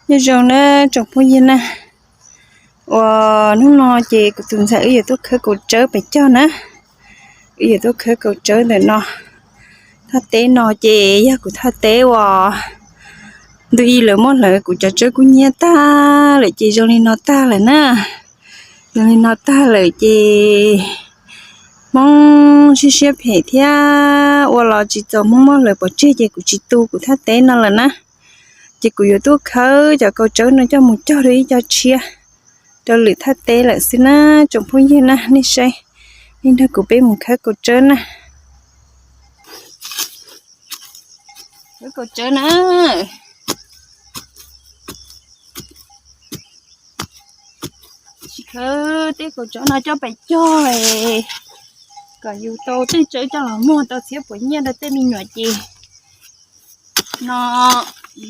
Nyob zoo na tsoom phooj ywg na, uas hnub no ces kuv tus ntxhais wb yuav tuaj khawb kaus tsawb pem cog na. Wb yuav tuaj khawb kaus tsawb ntawm no. Thaj teb no ces yog kuv thaj teb uas ntu ib lawv muab hlawv kuv cov tsawb kub hnyiab tag lawm ces zoo li no tag lawm na. Zoo li no tag lawm ces Hmoob siab siab phem thiab ua los tsis txaus Hmoob muab hlawv pov tseg ces kuv tsis tu kuv thaj teb no lawm na. Ces kuv yuav tuaj khawb cov kaus tsawb no coj mus cog rau ib co tshiab rau lwm thaj teb lawm xwb na. Tsoom phooj ywg na, nej saib, nej nrog kuv peb mus khawb kaus tsawb na. Khawb kaus tsawb na. Sim khawb tej kaus tsawb no coj pais cog kom yus tau tej tsawb coj los muag tau txhiab puas nyiaj rau tej me nyuam ces no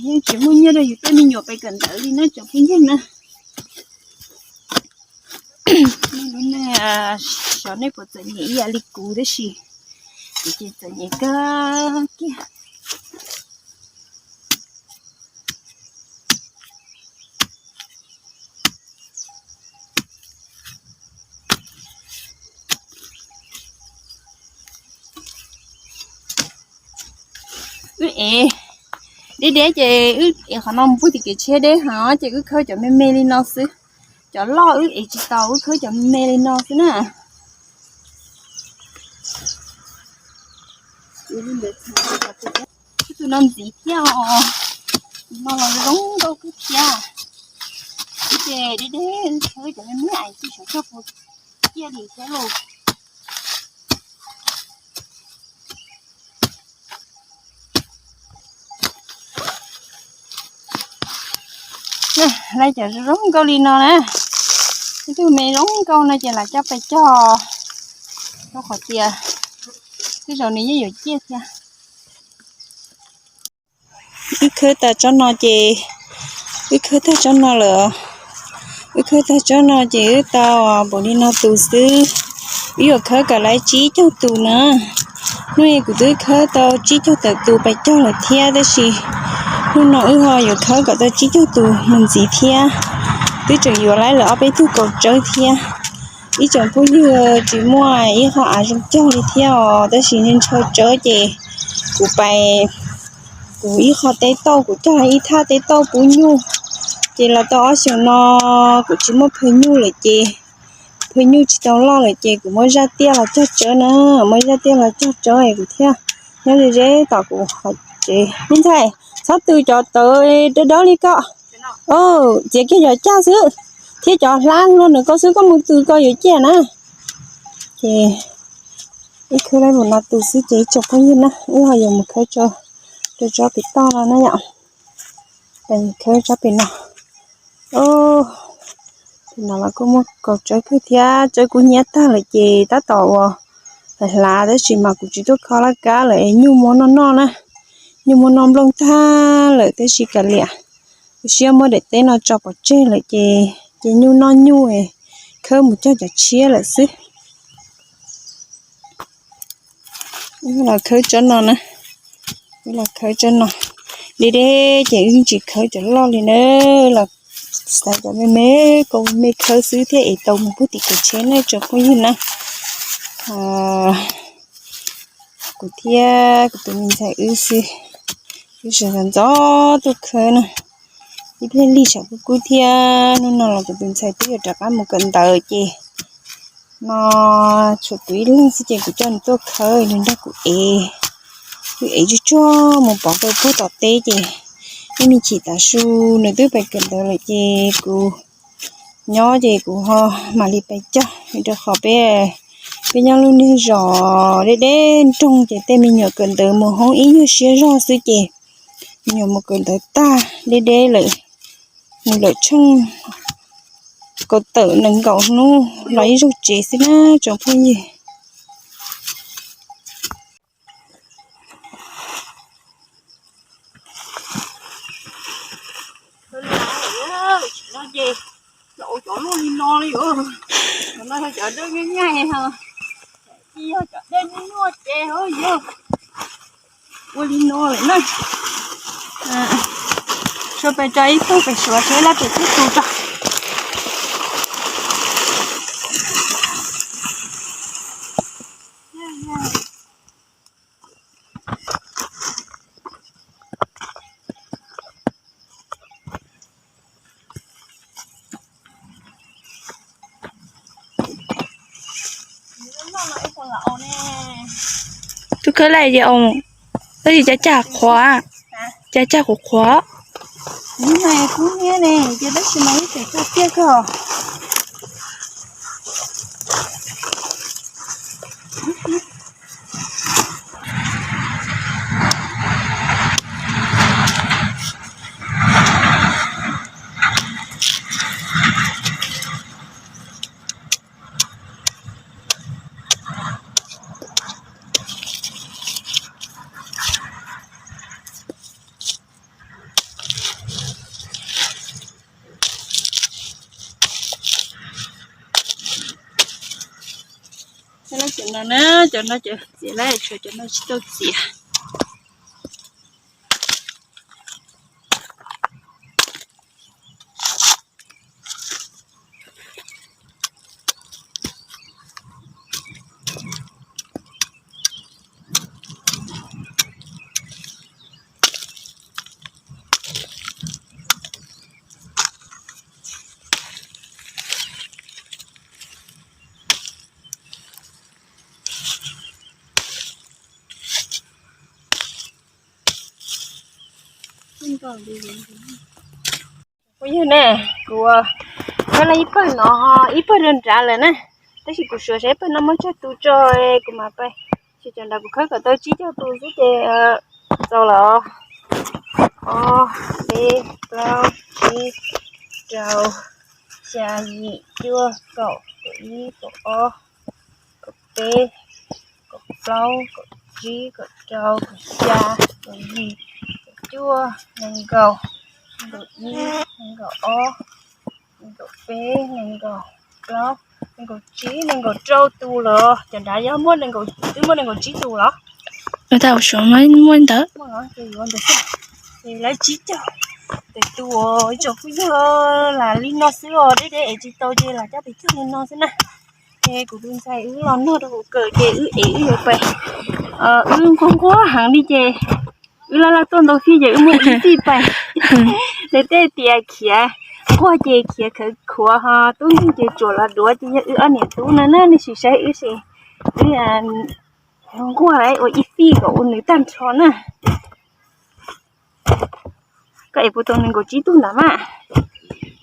yeej tsis muaj nyiaj rau yus tej me nyuam pes kawm ntawv li na tsoom phooj ywg na. Xyov nej puas txom nyem ib yam li kuv tab sis kuv ces txom nyem kawg kiag. Wb ev deb deb ces wb ev qhov no mus pub tim kev tshiab deb hos ces wb khawb cov me me li no xwb. Cov loj wb ev tsis tau, wb khawb cov me me li no xwb na. Tus no ntxiv thiab os. Tus no los zoo nkauj kawg thiab. Wb ces deb deb khawb cov me me ais tsis xyov cog puas ciaj li thiab lauj. Lawv cov zoo nkauj li no na, ib tug me zoo nkauj no ces lam coj pais cog, rau qhov tias tej zaum nws yeej yuav ciaj thiab. Wb khawb tag tsob no ces, wb khawb tag tsob no lawm, wb khawb tag tsob no ces wb tau npaum li no tus xwb. Wb yuav khawb kom lawv tsib caug tus na. Hnub no kuv twb khawb tau tsib caug tawm tus pais cog lawm thiab tab sis hnub no wb ho yuav khawb kom tau tsib caug tus mus ntxiv thiab. Twb tseem yuav lawv lawm ob peb tug kaus tsawb thiab. Ib tsoom phooj ywg, tsis muaj ib qho av zoo cog li thiab os, tab sis ntshaw tsawb ces kuv pais, kuv ib qho teb tauj, kuv cog ib thaj teb tauj pub nyuj, ces los tau ob xyoos no kuv tsis muaj phaj nyuj lawm ces phaj nyuj tsis tau loj lawm ces kuv muab zaj tiaj los cog tsawb na, muab zaj tiaj los cog tsawb es kuv thiaj nyob ze ze tom kuv qhov tsev. Me ntxhais, txhob tws cov tawv dawb dawb li ko. Txiav kiag cov cag xwb, thiab cov hlab luaj ntawm koj xwb, koj mus tws koj yuav ciaj na. Ces wb khawb lawm no tus xwb ces ib tsoom phooj ywg na, wb ho yuav mus khawb rau tsob pem toj no na yom. Khawb tsob pem no. Pem no los kuj muaj kaus tsawb kawg thiab, tsawb kub hnyiab tag lawm ces tab tom uas hlav tab sis mas kuv tsis tuaj kho laj kab lawm es nyuj muab noj noj na. Nyuj muab noj nplooj tag lawm tab sis kav liam, kuv siab muab daim teb no tso pov tseg lawm ces, ces nyuj noj nyuj, khawb mus cog cov tshiab lawm xwb. Wb los khawb tsob no na, wb los khawb tsob no. Deb deb ces wb tsis khawb cov loj li na, los xaiv cov me me, kaus me khawb xwb thiaj ev tau mus pub tim kev tshiab na tsoom phooj ywg na. Kuv thiab kuv tus me ntxhais wb xwb, wb sawv ntxov ntxov tuaj khawb na. Ib pliag lig tshav kub kub thiab, hnub no los kuv tus ntxhais twb yuav rov qab mus kawm ntawv ces no tshuav kuv ib leeg xwb ces kuv coj nws tuaj khawb, nws nrog kuv ev, wb ev tsuag tsuag mus pov rau pub tom teb ces ib me chim tav su nws twb pais kawm ntawv lawm ces kuv nyob ces kuv ho mam li pais cog, vim rau qhov peb, peb nyob lub niag zos deb deb nroog ces tej me nyuam kawm ntawv mus hoob ib nyuag siab zog xwb ces me nyuam mus kawm ntawv tag deb deb lawm, mus lawm tsheej kaum tawm nees nkaum hnub los ib zaug tsev xwb na tsoom phooj ywg. Tsis no ces los ua cov luaj li no li os. Cov no yog cov dej nyuaj nyuaj os. Tsis yog cov dej nyuaj nyuaj ces yog ua li no lawm na. Rau pem tso ib tug pem suav seb laj pem twb tu tso. Tub khawb laj ces ua, tab sis cas caj qhuav, cas caj qhuav qhuav. Kuv niab ne, ces tab sis mas ib txwm txog tiag kawg. Cov no na, cov no cov txiav lawm, tshuav cov no tsis tau txiav. Phooj ywg ne, kuv khawb laj ib pawg no, ib pawg rau nrad lawm na. Tab sis kuv suav saib pawg no muab tsawg tus tso, kuv mam pais. Ces cov nrad kuv khawb kom tau tsib caug tus xwb ces txaus lawm. Ob, peb, plaub, tsib, rau, xya, yim, cuaj, kaum, kaum ib, kaum ob, kaum peb, kaum plaub, kaum tsib, kaum rau, kaum xya, kaum yim, kaum cuaj, nees nkaum, nees nkaum ib, nees nkaum ob, nees nkaum peb, nees nkaum plaub, nees nkaum tsib, nees nkaum rau tus lawm. Cov nrad yog muaj, twb muaj nees nkaum tsib tus los? Ua tau suav muaj ntawd. Ces lawv tsib caug tes tus, ib tsoom phooj ywg, lam li no xwb os, deb deb es tsis tau ces lam coj pem cog li no xwb na. Ces kuv tus ntxhais wb los noj rau hauv kawm ces wb ev wb yuav pais, wb nquag nquag heev li ces wb laj laj tuaj ntau fij ces wb muab ib fij pais. Ces tej tias khiav nquag ces khiav khawv khuav ho tub nkeeg ces tsuam los duav ces yog wb ob niam tub no na, nej sim saib wb ces wb nquag ua ib fij kom ua nws tag nrho na. Koj ev puas tau nees nkaum tsib tug ntawd mas?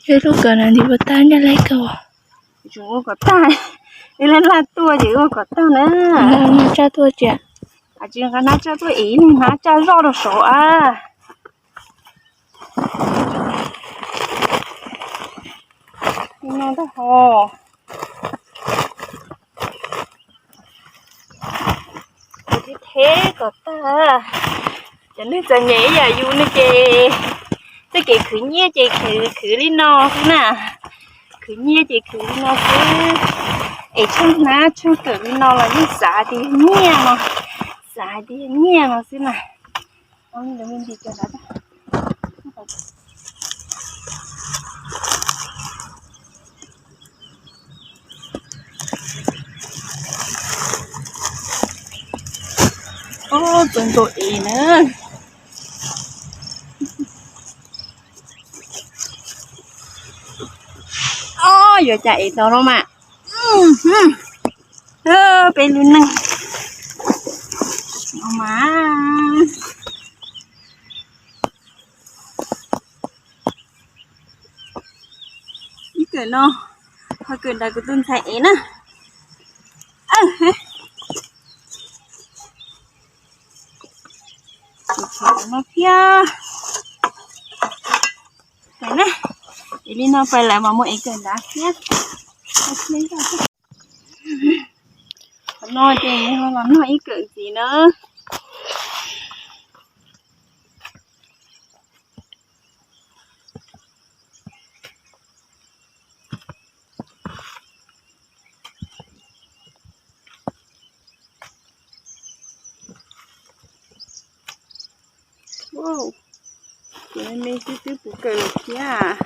Ib lub kawm no nti puas tag ncaj leb kawg. Tsuas ua kom tag, wb laj laj tuaj ces ua kom tag na. Tsaj tuaj cia. Tsis nqa hnab tsaj tuaj es hnab tsaj zoj rau saud a. No ntag ho. Kuv thiab kom tag. Cov neeg txom nyem ib yam yus ne ces txoj kev khwv nyiaj ces khwv khwv li no xwb na. Khwv nyiaj ces khwv li no xwb. Es tsheej hnab tsheej kawm li no los yeej xav tias yog nyiaj no, xav hais tias yog nyiaj no xwb na. Ob, txaus nkaus es na. Ob, yuav cas es tau no mas. Peb lub neej no mas. Ib kawm no, ho kawm nrad kuv tus ntxhais ev na. No thiab. Pais na, es li no pais lawm mas mus ev kawm nrad thiab. Qhov no ces ho los noj ib kawm ntxiv na. Wow, ces Me xwb twb puv kawg lawm thiab.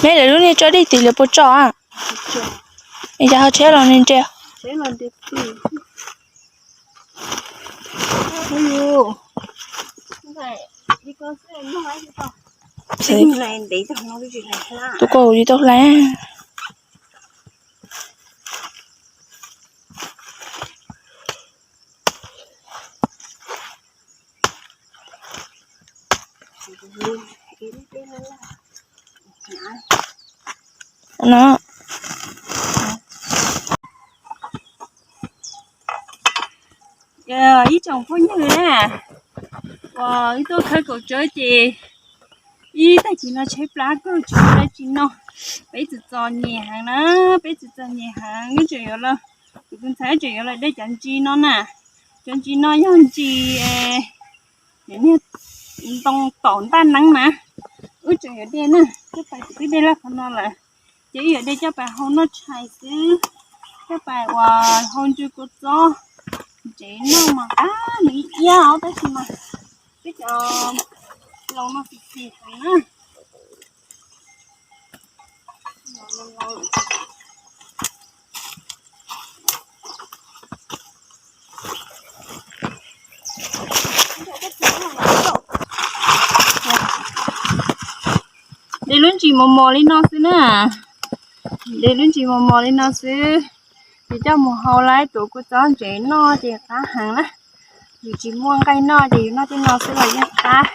Me lawv lub niag tso dej tim lawv puas tso a? Es cas ho tsheb los nws nres? Tus ko li tau hlais. No. Ib tsoom phooj ywg na, uas wb tuaj khawb kaum tsawb ces ib tag kis no tshaib plab kawg tsis muaj dab tsi noj. Peb txom txom nyem heev na, peb txom txom nyem heev. Wb tseem yuav los, kuv tus ntxhais tseem yuav los de cov ntsis no na. Cov ntsis no yog ntsis niag ntoo taum ntaj neeb na. Wb tseem yuav de na, coj pais, twb de laj qhov no lawm, ces wb yuav de coj pais hau noj tshais xwb, coj pais uas hau ntsw kua txob ntsev noj mas qab nws ib iab os, tab sis mas peb cov laus no xis xis heev na. De lub ntsis mos mos li no xwb na, de lub ntsis mos mos li no xwb, ces coj mus hau laib tuav kua txob ntsev noj ces qab heev na. Yus tsis muaj nqaij noj ces yus noj tej no xwb los yeej qab.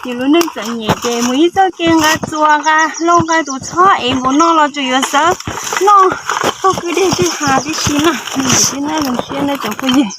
Yus lub neej txom nyem ces mus ib txoj kev nqa txuas nqa hlau nqa tus txhob es npaum no los tseem yuav xav noj tau kwj deg kwj ha tib si na. Nim tib noj zoo siab na cov phooj ywg.